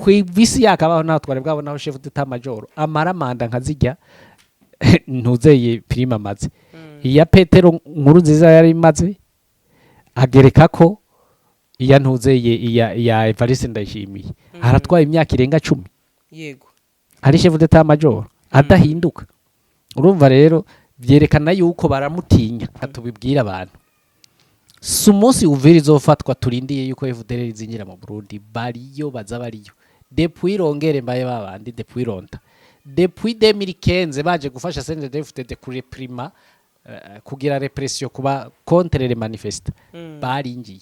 Kw'isi yakabaho, naho twari bwabonaho chef d'état major amara manda nkazijya ntuzeye Prime amaze. Iya Petero Nkuru Nziza yari imaze, agereka ko iya ntuzeye, iya Evariste Ndayishimiye, aratwaye imyaka irenga 10 ari chef d'état major adahinduka. Urumva rero byerekana yuko baramutinya. Tubibwira abantu, si umunsi Uvira izofatwa turindiye yuko FDLR zinjira mu Burundi. Bariyo, baza bariyo depuis rongere mbaye babandi, depuis longtemps, depuis 2015 baje gufasha CNDD-FDD kureprima, kugira répression kuba contre les manifestants, barinjiye.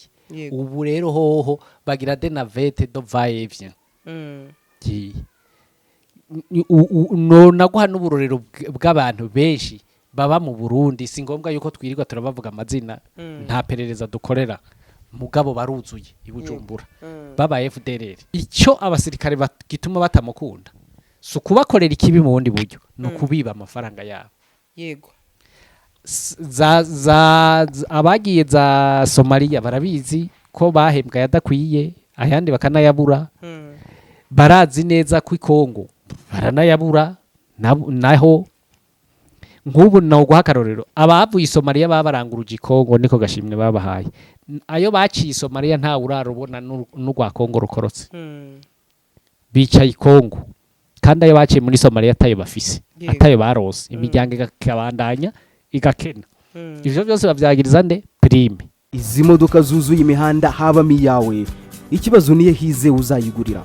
Ubu rero hoho bagira des navettes de va et vient. No naguha n'uburorero bw'abantu benshi baba mu Burundi. Si ngombwa yuko twirirwa turabavuga amazina, nta perereza dukorera, mugabo baruzuye i Bujumbura baba FDLR. Icyo abasirikare gituma batamukunda si ukubakorera ikibi mu bundi buryo, ni ukubiba amafaranga yabo. Abagiye za Somalia barabizi ko bahembwa yadakwiye, ayandi bakanayabura. Barazi neza ko i Kongo baranayabura naho nk'ubu noguha akarorero, abavuye i Somalia babaranguruje i Kongo, niko gashimwe babahaye. Ayo baciye i Somalia ntawe urarubona n'urwa Kongo rukorotse. Bicaye i Kongo kandi ayo baciye muri Somalia atayo bafise, atayo barose, imiryango ikabandanya igakena. Ivyo byose bavyagiriza nde? Prime. Izi modoka zuzuye imihanda habamo iyawe? Ikibazo niyo hize uzayigurira.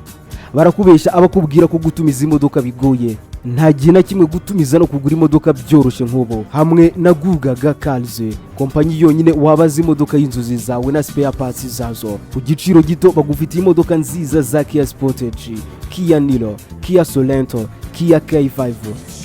Barakubesha abakubwira ko gutumiza imodoka bigoye. Nta gihe na kimwe gutumiza no kugura imodoka byoroshye nk'ubu hamwe na Gugaga Cars, kompanyi yonyine wabaza imodoka y'inzozi zawe na spare parts zazo ku giciro gito. Bagufitiye imodoka nziza za Kia Sportage, Kia Niro, Kia Sorento, Kia K5,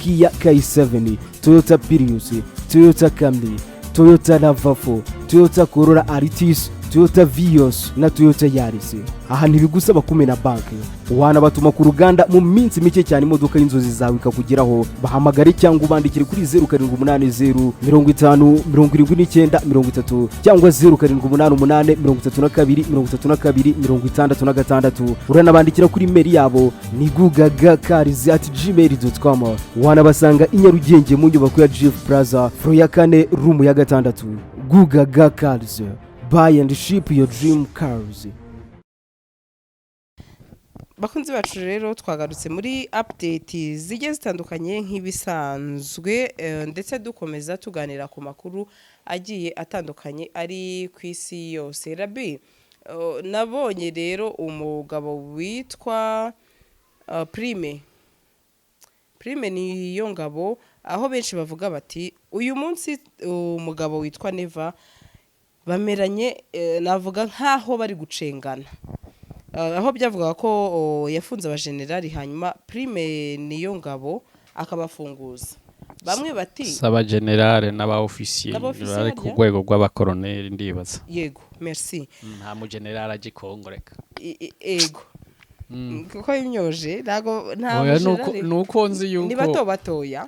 Kia K7, Toyota Prius, Toyota Camry, Toyota RAV4, Toyota Corolla Altis, Toyota Vios na Toyota Yaris. Aha ntibigusaba kumena banki, wanabatuma ku ruganda mu minsi mike cyane imodoka y'inzozi zawe ikakugeraho. Bahamagare cyangwa ubandikire kuri 0780507930 cyangwa 0788323266. Uranabandikira kuri email yabo ni gugagacars@gmail.com. Wanabasanga i Nyarugenge mu nyubako ya GF Plaza, floor ya kane, room ya gatandatu. Gugaga Cars, buy and ship your dream cars. Bakunzi bacu rero, twagarutse muri update zigiye zitandukanye nk'ibisanzwe, ndetse dukomeza tuganira ku makuru agiye atandukanye ari ku isi yose. Rabi, nabonye rero umugabo witwa Prime, Prime niyo ngabo, aho benshi bavuga bati uyu munsi umugabo witwa Neva bameranye, navuga nk'aho bari gucengana. Aho byavugaga ko yafunze abajenerali, hanyuma Prime niyo ngabo akabafunguza, bamwe bati Saba général n'aba officier. N'aba officier. Bari ku Harya? rwego rw'abakoroneri, ndibaza. Yego, merci. Nta mugenerale aje Kongo, reka. Ego, kuko imyoje ntago nta Oya, nuko mujenerali. Nuko nzi yuko Ni bato batoya.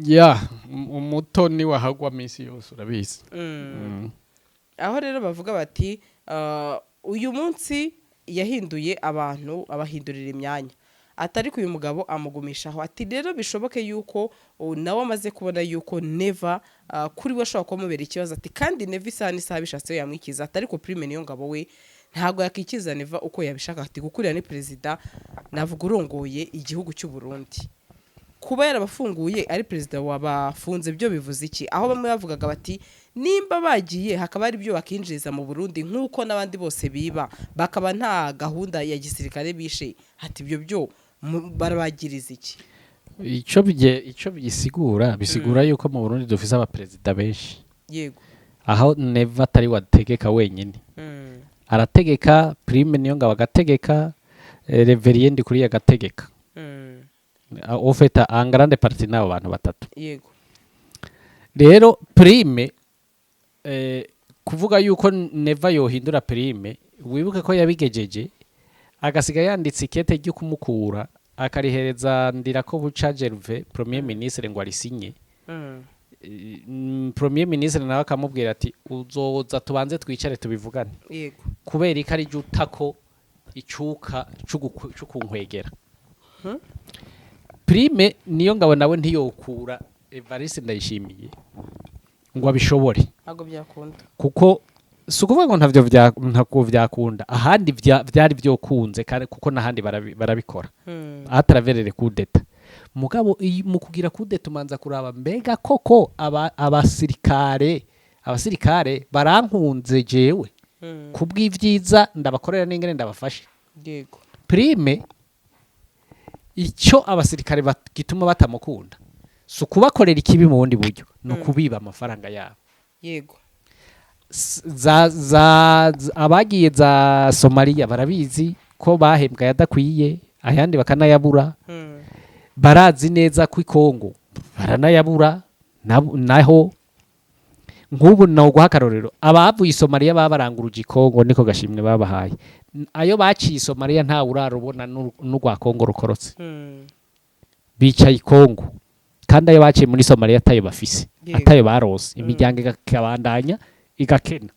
Ya, umuto ni wahagwa minsi yose, urabizi. Aho rero bavuga bati uyu munsi yahinduye abantu, abahindurira imyanya, atari uyu mugabo amugumishaho. Ati rero bishoboke yuko nawe amaze kubona yuko Neva kuri we ashobora kumubera ikibazo. Ati kandi Neva isaha n'isaha bishatse yamwikiza. Ati ariko Prime niyo ngabo we ntabwo yakikiza Neva uko yabishaka. Ati kuko uriya ni perezida, navuga urongoye igihugu cy'u Burundi. Kuba yarabafunguye ari perezida wabafunze byo bivuze iki? Aho bamwe bavugaga bati nimba bagiye hakaba hari ibyo bakinjiriza mu Burundi nk'uko n'abandi bose biba, bakaba nta gahunda ya gisirikare bishe, ati ibyo byo barabagiriza iki? Ico bisigura, bisigura yuko mu Burundi dufise abaperezida benshi, aho Neva atari wategeka wenyine. Arategeka, Prime niyo ngabo agategeka, Révérien Ndikuriye agategeka. Au fait, en grande partie n'abo bantu batatu. Rero Prime, kuvuga yuko Neva yohindura Prime, wibuke ko yabigejeje agasiga yanditse ikete ryo kumukura, akarihereza Ndirakobuca Gervais, premier ministre, ngo arisinye. Premier ministre nawe akamubwira ati uzoza tubanze twicare tubivugane. Kubera ko ari utako Icuka c'ukunkwegera Prime niyo ngabo nawe ntiyokura Evariste Ndayishimiye ngo abishobore. Ntabwo byakunda. Kuko si ukuvuga ngo ntavyo ntabwo vyakunda, ahandi vyari vyokunze kandi, kuko n'ahandi barabikora à travers coup d'état. Mugabo mu kugira coup d'état umanza kuraba mbega koko abasirikare barankunze jewe kubw'ivyiza ndabakorera n'ingene ndabafashe. Prime icyo abasirikare gituma batamukunda si ukubakorera ikibi mu bundi buryo, ni ukubiba amafaranga yabo. Abagiye za Somaliya barabizi ko bahembwa yadakwiye, ayandi bakanayabura. Barazi neza ko i Kongo baranayabura naho nk'ubu noguha akarorero, abavuye i Somaliya babaranguruje i Kongo niko gashimwe babahaye. Ayo baciye i Somaliya ntawe urarubona n'urwa Kongo rukorotse. Bicaye i Kongo kandi ayo baciye muri Somaliya atayo bafise, atayo barose, imiryango ikabandanya igakena.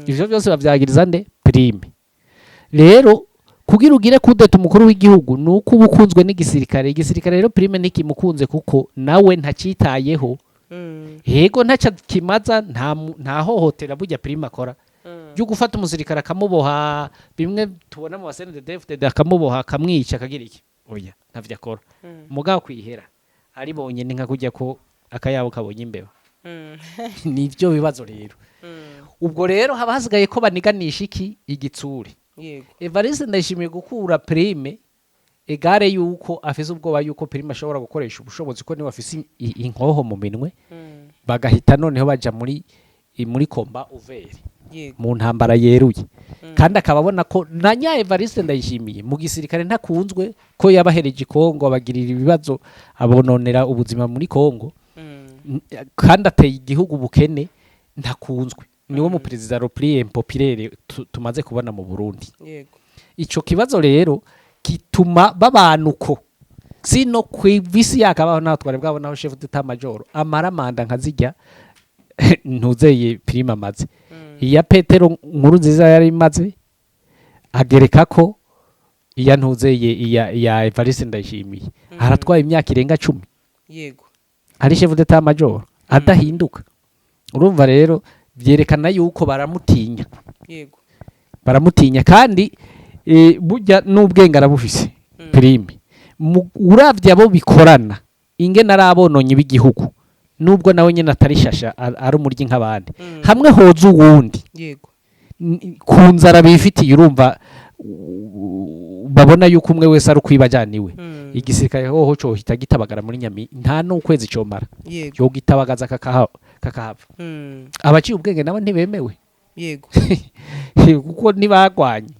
Ivyo byose bavyagiriza nde? Prime. Rero kugira ugire coup d'état umukuru w'igihugu ni uko uba ukunzwe n'igisirikare. Igisirikare rero Prime ntikimukunze kuko nawe ntacitayeho. Yego, ntaco kimaza, nta hohotera burya Prime akora ryo gufata umusirikare akamuboha, bimwe tubona mu ba CNDD-FDD, akamuboha akamwica akagira iki, oya, ntavyo akora. Mugabo kwihera aribonye ni nka kurya ko akayabo kabonye imbeba. Nivyo bibazo rero. Ubwo rero haba hasigaye ko baniganisha iki igitsure. Evariste Ndayishimiye gukura Prime egare yuko afise ubwoba yuko Prime ashobora gukoresha ubushobozi, ko niwe afise inkoho mu minwe, bagahita noneho baja muri combat ouvert, mu ntambara yeruye. Kandi akaba abona ko na nya Evariste Ndayishimiye mu gisirikare ntakunzwe, ko yabahereje i Kongo, abagirira ibibazo, abononera ubuzima muri Kongo, kandi ateye igihugu ubukene, ntakunzwe. Niwe mu perezida le plus impopulaire tumaze kubona mu Burundi. Ico kibazo rero gituma babanuko sino kw'isi yakabaho naho twari bwabona aho chef d'état major amara manda nkazijya ntuzeye Prime amaze. Iya Petero nkuru nziza yari imaze, agereka ko iya ntuzeye iya Evariste Ndayishimiye, aratwaye imyaka irenga 10 ari chef d'état major adahinduka. Urumva rero byerekana yuko baramutinya. Baramutinya kandi burya n'ubwenge arabufise Prime. Uravye abo bikorana ingene ari abononyi b'igihugu, nubwo nawe nyene atari shasha, ari umuryi nk'abandi, hamwe hoza uwundi ku nzara bifitiye, urumva babona yuko umwe wese ari ukwibajaniwe. Igisirikare hoho cohita gitabagara muri nyami, nta n'ukwezi comara, yogitabagaza kakahava. Abaciye ubwenge nabo ntibemewe kuko ntibagwanye.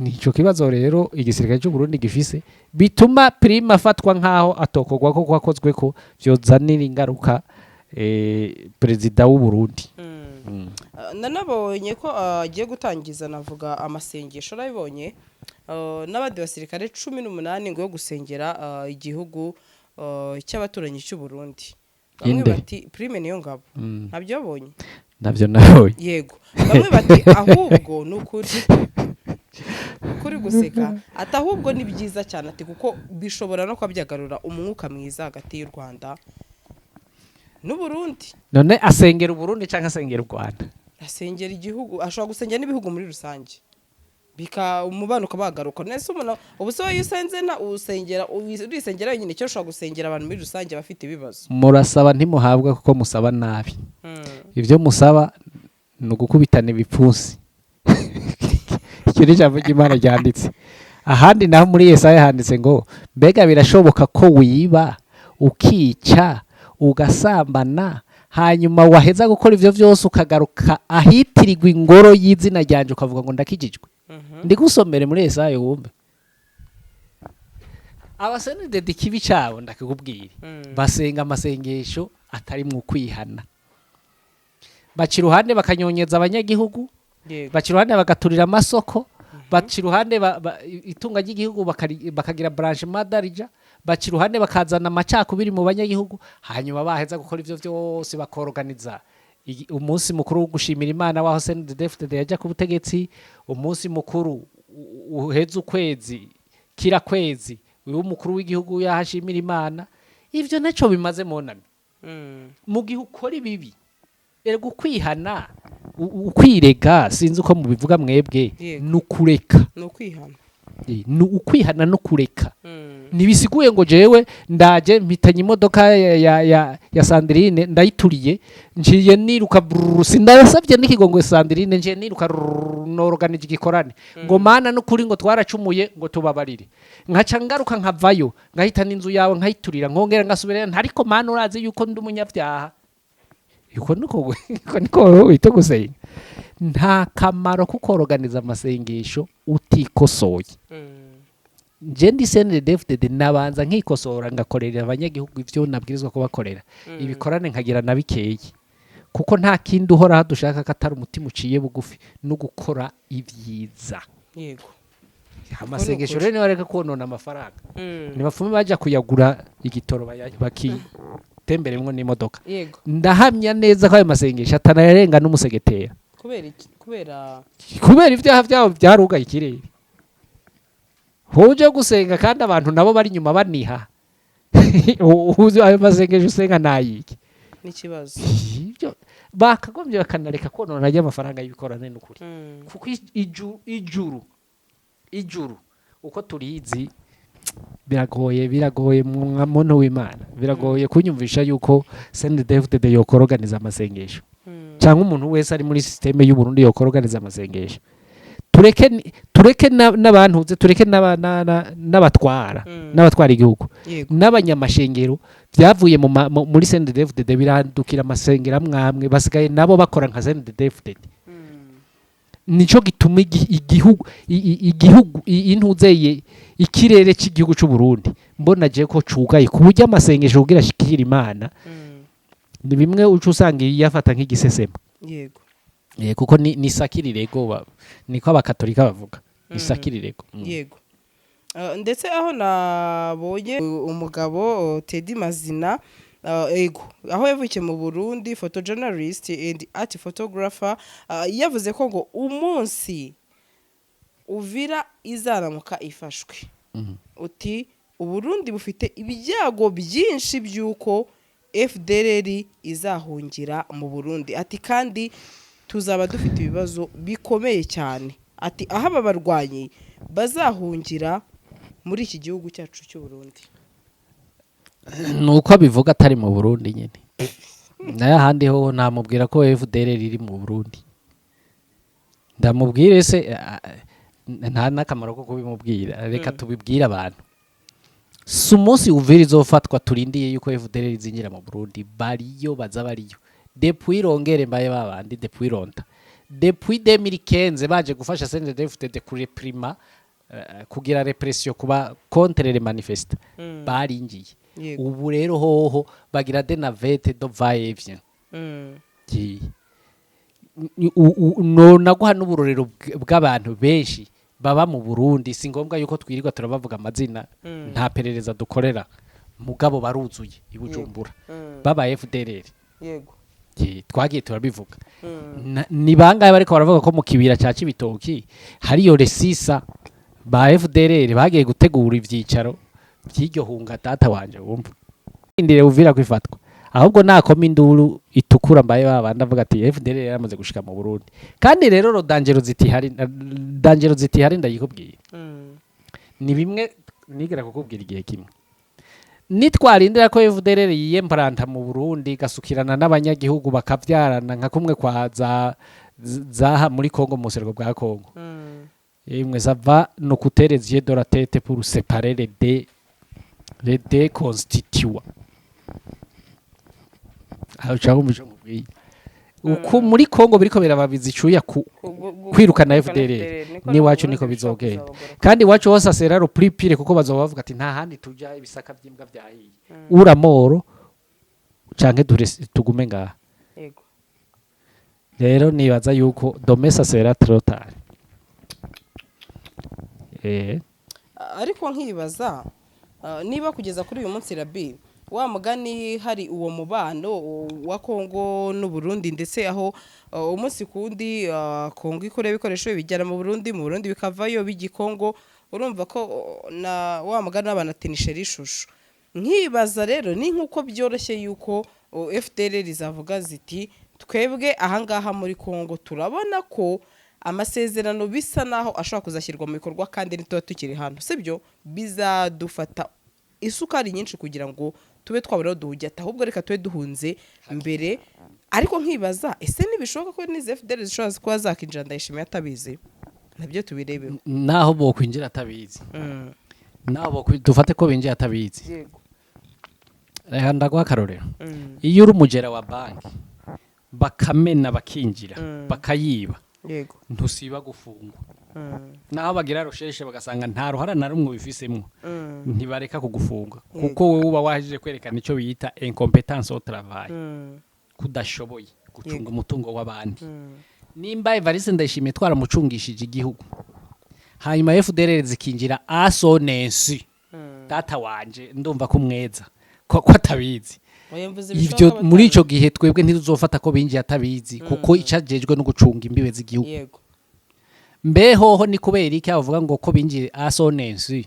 Nico kibazo rero igisirikare cy'u Burundi gifise, bituma Prime afatwa nkaho atokorwa ko kwakozwe ko vyozanira ingaruka perezida w'u Burundi. Nanabonye ko agiye gutangiza, navuga amasengesho, nabibonye n'abandi basirikare 18 ngo yo gusengera igihugu cy'abaturanyi cy'u Burundi. Bamwe Inde? bati Prime niyo ngabo. Ntabyo wabonye? Navyo nabonye. Yego, bamwe bati ahubwo ni ukuri kuri guseka, ati ahubwo ni byiza cyane, ati kuko bishobora no kuba byagarura umwuka mwiza hagati y'u Rwanda n'Uburundi. None asengera Uburundi canke asengera u Rwanda? Asengera igihugu, ashobora gusengera n'ibihugu muri rusange, bika umubano ukabagaruka nese. Umuntu ubu se iyo usenze na usengera urisengera wenyine, icyo ushobora gusengera abantu muri rusange bafite ibibazo. Murasaba ntimuhabwa kuko musaba nabi. Ibyo musaba ni ugukubitana ibipfunsi. Icyo ni ijambo ry'Imana ryanditse ahandi. Naho muri Yesaya handitse ngo mbega birashoboka ko wiba, ukica, ugasambana, hanyuma waheza gukora ivyo vyose ukagaruka ahitirirwa ingoro y'izina ryanje ukavuga ngo ndakijijwe? Ndigusomere muri Yesaya wumve. Aba CNDD ikibi cabo ndakikubwira, basenga amasengesho atari mu kwihana, baca iruhande bakanyonyeza abanyagihugu, baca iruhande bagaturira amasoko, baca iruhande itunga ry'igihugu bakagira blanchiment d'argent, baca iruhande bakazana amacakubiri mu banyagihugu. Hanyuma baheza gukora ivyo vyose bakoroganiza umunsi mukuru wo gushimira Imana waho CNDD-FDD yajya ku butegetsi, umunsi mukuru. uheze ukwezi kira kwezi uyu umukuru w'igihugu yahashimira Imana, ivyo naco bimaze monami. Mu gihe ukora ibibi, erega ukwihana, ukwirega, sinzi uko mubivuga mwebwe, nukureka. Ni ukwihana. Ni ukwihana no kureka. Ntibisiguye ngo jewe ndaje mpitanye imodoka ya Sandrine, ndayituriye, nciye niruka brrr, sindasabye n'ikigongo Sandrine, nciye niruka rrrr, noroganije igikorane ngo Mana n'ukuri ngo twaracumuye, ngo tubabarire, nkaca ngaruka nkavayo nkahita n'inzu yawe nkayiturira, nkongera ngasubirayo, ntariko Mana urazi yuko ndi umunyabyaha. Uko niko wita gusenga. Nta kamaro ko koroganiza amasengesho utikosoye. Nje ndi CNDD-FDD, nabanza nkikosora, ngakorera abanyagihugu ivyo nabwirizwa kubakorera, ibikorane nkagira na bikeyi, kuko nta kindi uhoraho dushaka ko atari umutima uciye bugufi no gukora ibyiza. Amasengesho rero niba areka konona amafaranga, nibapfume baja kuyagura igitoro, bakitemberemwo n'imodoka. Ndahamya neza ko ayo masengesho atanayarenga n'umusegetera. Kubera iki? Kubera Kubera ibyaha byabo byarugaye ikirere. Uje gusenga kandi abantu nabo bari inyuma baniha. Uzi ayo masengesho usenga nayiki? N'ikibazo. Ibyo bakagombye bakanareka konona ry'amafaranga y'ibikorane n'ukuri, kuko ijuru uko turizi biragoye, biragoye muntu w'Imana, biragoye kunyumvisha yuko CNDD-FDD yokoroganiza amasengesho, cyangwa umuntu wese ari muri système y'u Burundi yokoroganiza amasengesho. Tureke n'abantuze, tureke n'abatwara, n'abatwara igihugu, n'abanyamashengero. Byavuye muri CNDD-FDD birandukira amasengero amwamwe, basigaye nabo bakora nka CNDD-FDD. Nico gituma igihugu igihugu intuzeye ikirere cy'igihugu cy'u Burundi mbona je ko cugaye, ku buryo amasengesho kugira ashikira Imana ni bimwe uca usanga yafata nk'igisesema. Kuko ni sakirirego, niko abakatolika bavuga, ni sakirirego. Yego. Ndetse aho nabonye umugabo Teddy Mazina, ego, aho yavukiye mu Burundi, photojournalist and art photographer, yavuze ko ngo umunsi Uvira izaramuka ifashwe, uti Uburundi bufite ibyago byinshi by'uko FDLR izahungira mu Burundi, ati kandi tuzaba dufite ibibazo bikomeye cyane, ati aho aba barwanyi bazahungira muri iki gihugu cyacu cy'u Burundi. Nuko abivuga atari mu Burundi nyine, nayo ahandi ho namubwira ko FDLR iri mu Burundi. Ndamubwire se? Nta n'akamaro ko kubimubwira. Reka tubibwire abantu: si umunsi Uvira izofatwa turindiye yuko FDLR zinjira mu Burundi. Bariyo, baza bariyo depuis rongere mbaye babandi depuis longtemps, depuis 2015 baje gufasha CNDD-FDD kureprima, kugira répression kuba contre les manifestants, barinjiye. Ubu rero hoho bagira des navettes de va et vient. No naguha n'uburorero bw'abantu benshi baba mu Burundi. Si ngombwa yuko twirirwa turabavuga amazina, nta perereza dukorera, mugabo baruzuye i Bujumbura baba FDLR. Twagiye turabivuga. Ni bangahe bariko baravuga ko mu kibira ca Cibitoki hariyo resisa ba FDLR bagiye gutegura ivyicaro vy'iryo hunga? Data wanje, wumva indire Uvira kwifatwa, ahubwo nakoma induru itukura mbaye babandi avuga ati FDLR yaramaze gushika mu Burundi. Kandi rero ro danger zitihari ndayikubwiye. Ni bimwe nigera kukubwira igihe kimwe: nitwarindira ko FDLR yiyemparanta mu Burundi, gasukirana n'abanyagihugu, bakavyarana nka kumwe kwa za zaha muri Kongo, mu buseruko bwa Kongo, imwe ça va nous coûter les yeux de la tête pour séparer les deux constituants. Aho cyangwa umuco mubwiye uko muri Kongo biriko birababiza icuya ku kwirukana FDLR, n'iwacu niko bizogenda. Kandi iwacu hose asera le plus pire, kuko bazoba bavuga ati nta handi tuja, ibisaka by'imbwa byahiye, uramoro canke tugume ngaha. Rero nibaza yuko demain ça sera trop tard. Ariko nkibaza niba kugeza kuri uyu munsi rabi Wa mugani hari uwo mubano wa Kongo n'u Burundi, ndetse aho umunsi kundi Kongo ikora ibikoresho bijyana mu Burundi, mu Burundi bikavayo bijya i Kongo. Urumva ko na wa mugani w'abanatinishera ishusho. Nkibaza rero ni nk'uko byoroshye yuko FDLR zavuga ziti: "Twebwe ahangaha muri Kongo turabona ko amasezerano bisa naho ashobora kuzashyirwa mu bikorwa, kandi ntituba tukiri hano, sibyo? Bizadufata isukari nyinshi kugira ngo tube twabona aho duhujya, ahubwo reka tube duhunze mbere." Ariko nkibaza, ese ntibishoboka ko n'izi FDLR zishobora kuba zakinjira Ndayishimiye atabizi? Nabyo tubirebeho. Naho bokwinjira atabizi, naho dufate ko binjiye atabizi, reka ndaguha akarorero. Iyo uri umugera wa banki, bakamena bakinjira, bakayiba, ntusiba gufungwa. Naho bagira recherche bagasanga nta ruhara na rumwe ubifisemo, ntibareka kugufunga, kuko wowe uba waje kwerekana icyo bita incompetence au travail, kudashoboye gucunga umutungo w'abandi. Nimba Evariste Ndayishimiye twaramucungishije igihugu, hanyuma FDLR zikinjira à son insu, data wanje ndumva ko umweza ko atabizi. Oya, mvuze ivyo bishoboka. Muri ico gihe twebwe ntituzofata ko binjiye atabizi, kuko icajejwe no gucunga imbibe z'igihugu. Mbehoho ni kubera iki avuga ngo ko binjiye à son insu?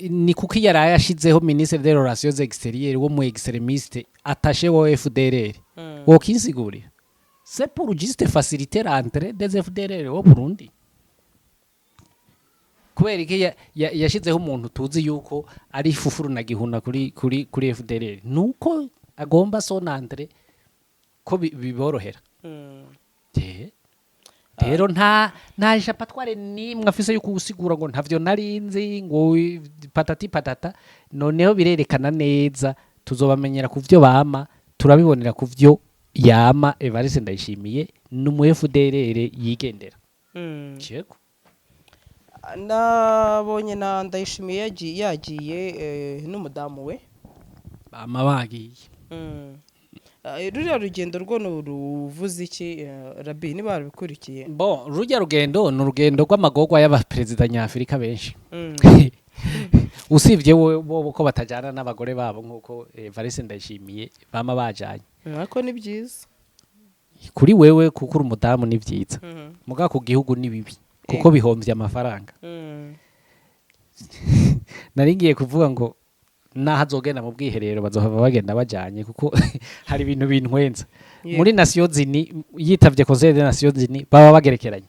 Ni kuko yaraye yashizeho ministre des relations extérieures wo mu extrémiste attaché wa FDLR. Wokinsigurira? C'est pour juste faciliter l'entrée des FDLR au Burundi. Kubera iki yashizeho umuntu tuzi yuko ari fufuru na gihuna kuri FDLR? Nuko agomba son entrée ko biborohera. Rero nta échappatoire nimwe afise yuko usigura ngo ntavyo narinzi, ngo patati patata. Noneho birerekana neza, tuzobamenyera ku vyo bama, turabibonera ku vyo yama. Evariste Ndayishimiye ni umu FDLR yigendera. Yego. Nabonye na Ndayishimiye yagiye n'umudamu we. Bama bagiye. Ruriya rugendo rwo ni uruvuze iki, Rabi, niba warabikurikiye? Bon, rujya rugendo ni urugendo rw'amagorwa y'abaperezida nyafurika benshi, usibye bo ko batajyana n'abagore babo nk'uko Evariste Ndayishimiye bama bajanye. Ariko ni byiza. Kuri wewe kuko uri umudamu ni byiza, muga ku gihugu ni bibi kuko bihomvye amafaranga. Nari ngiye kuvuga ngo naho azogenda mu bwiherero bazohava bagenda bajanye, kuko hari ibintu bintwenza. Muri Nations Unies, yitavye Conseil des Nations Unies, baba bagerekeranye.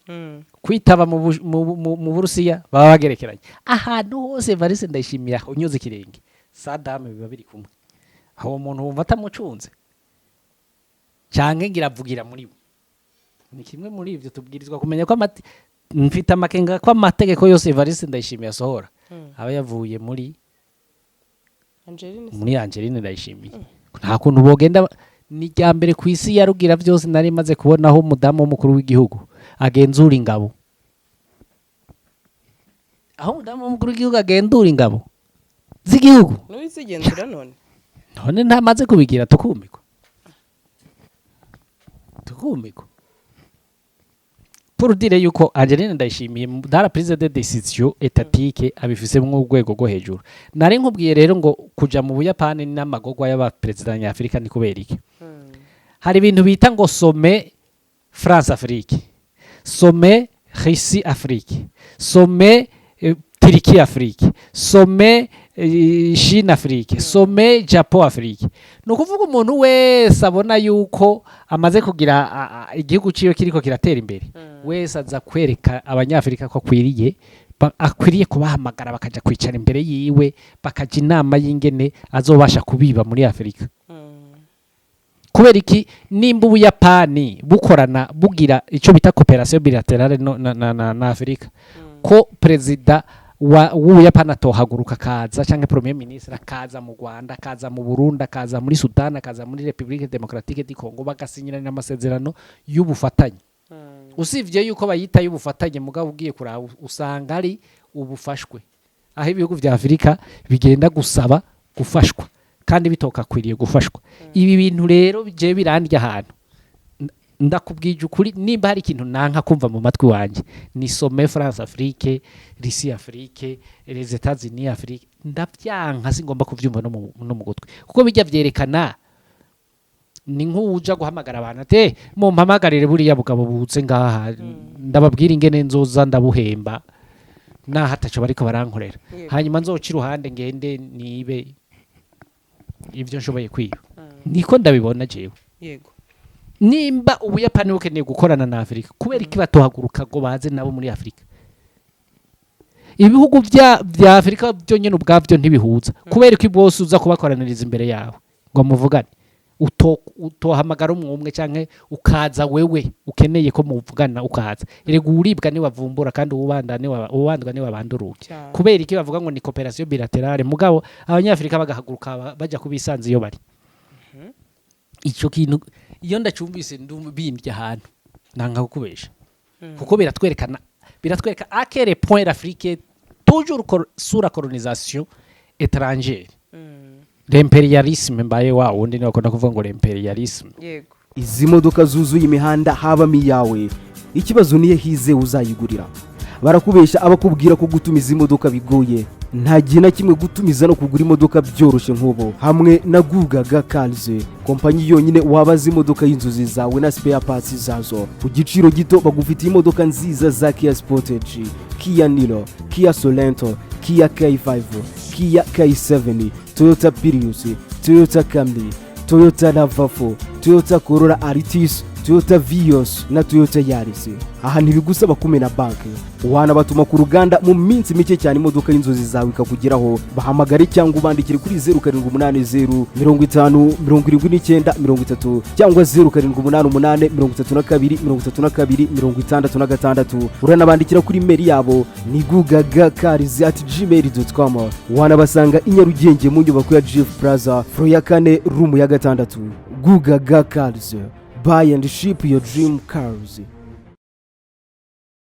Kwitaba mu Burusiya baba bagerekeranye. Ahantu hose Evariste Ndayishimiye unyuze ikirenge, Saddam biba biri kumwe. Aho uwo muntu wumva atamucunze canke ngira avugira muri we? Ni kimwe muri ivyo tubwirizwa kumenya ko mfite amakenga ko amategeko yose Evariste Ndayishimiye asohora aba yavuye muri Angeline. Muri Angeline Ndayishimiye. Nta kuntu bogenda. Ni rya mbere ku isi yarugira byose nari maze kubonaho umudamu w'umukuru w'igihugu agenzura ingabo. Aho umudamu w'umukuru w'igihugu agenzura ingabo z'igihugu. N'uwizigenzura none. None ntamaze kubigira, tukumikwa, tukumikwa. Pour dire yuko Angeline Ndayishimiye dans la prise de décision étatique abifise mu rwego rwo hejuru. Nari nkubwiye rero ngo kuja mu Buyapani n'amagorwa y'abaperezida nyafurika ni kubera iki? Hari ibintu bita ngo sommet France Afrique, sommet Russie Afrique, sommet Turquie Afrique, sommet Chine Afrique, sommet Japon Afrique. Ni ukuvuga umuntu wese abona yuko amaze kugira igihugu ciwe kiriko kiratera imbere wese aza kwereka abanyafurika ko akwiriye kubahamagara, bakaja kwicara imbere yiwe, bakaja inama y'ingene azobasha kubiba muri Afurika. Kubera iki? Nimba Ubuyapani bukorana, bugira icyo bita coopération bilatérale no, na Afurika, ko perezida w'Ubuyapani atohaguruka akaza, cyangwa premier ministre akaza mu Rwanda, akaza mu Burundi, akaza muri Sudan, akaza muri République Démocratique du Congo, bagasinyirana amasezerano y'ubufatanye? Usibye yuko bayita y'ubufatanye, mugabo ugiye kuraba usanga ari ubufashwe, aho ibihugu vya Afurika bigenda gusaba gufashwa kandi bitokakwiriye gufashwa. Ibi bintu rero je birandya ahantu. Ndakubwije ukuri, nimba hari ikintu nanka kumva mu matwi wanje ni sommet France Afrique, Russie Afrique, les États-Unis Afrique. Ndavyanka, singomba kuvyumva no mu gutwi, kuko bijya vyerekana ni nk'uwuja guhamagara abantu ati: "Eh, mumpamagarire buriya bugabo buze ngaha, ndababwira ingene nzoza ndabuhemba naho ataco bariko barankorera, hanyuma nzoca iruhande ngende nibe ivyo nshoboye kwiba." Niko ndabibona jewe. Nimba Ubuyapani bukeneye gukorana na Afurika, kubera iki batohaguruka ngo baze nabo muri Afurika? Ibihugu vya Afurika byonyine ubwabyo ntibihuza. Kubera ko bose uza kubakoraniriza imbere yawe ngo muvugane, utohamagara umwe umwe, canke ukaza wewe ukeneye ko muvugana ukaza? Erega uwuribwa niwavumbura, kandi uwubanda niwa uwubandwa niwabanduruke. Kubera iki bavuga ngo ni coopération bilatérale, mugabo Abanyafrika bagahaguruka baja kubisanza iyo bari? Ico kintu iyo ndacumbise ndumva bindya ahantu, nanga kukubesha, kuko biratwereka à quel point l'Afrique est toujours sous la colonisation étrangère, l'impérialisme. Mbaye wa wundi niwe akunda kuvuga ngo l'impérialisme. Izi modoka zuzuye imihanda habamo iyawe? Ikibazo niyo hize uzayigurira. Barakubesha abakubwira ko gutumiza imodoka bigoye. Nta gihe na kimwe gutumiza no kugura imodoka byoroshye nk'ubu hamwe na Gugaga Cars, kompanyi yonyine wabaza imodoka y'inzozi zawe na spare parts zazo ku giciro gito. Bagufitiye imodoka nziza za Kia Sportage, Kia Niro, Kia Sorento, Kia K5, Kia K7, Toyota Prius, Toyota Camry, Toyota RAV4, Toyota Corolla Altis, Toyota Vios na Toyota Yaris. Aha ntibigusaba kumena banki, wanabatuma ku ruganda mu minsi mike cyane imodoka y'inzozi zawe ikakugeraho. Bahamagare cyangwa ubandikire kuri 0780507930 cyangwa 0788323266. Uranabandikira kuri email yabo ni gugagacars@gmail.com. Wanabasanga i Nyarugenge mu nyubako ya GF Plaza, floor ya kane, room ya gatandatu. Gugaga Cars, buy and ship your dream cars.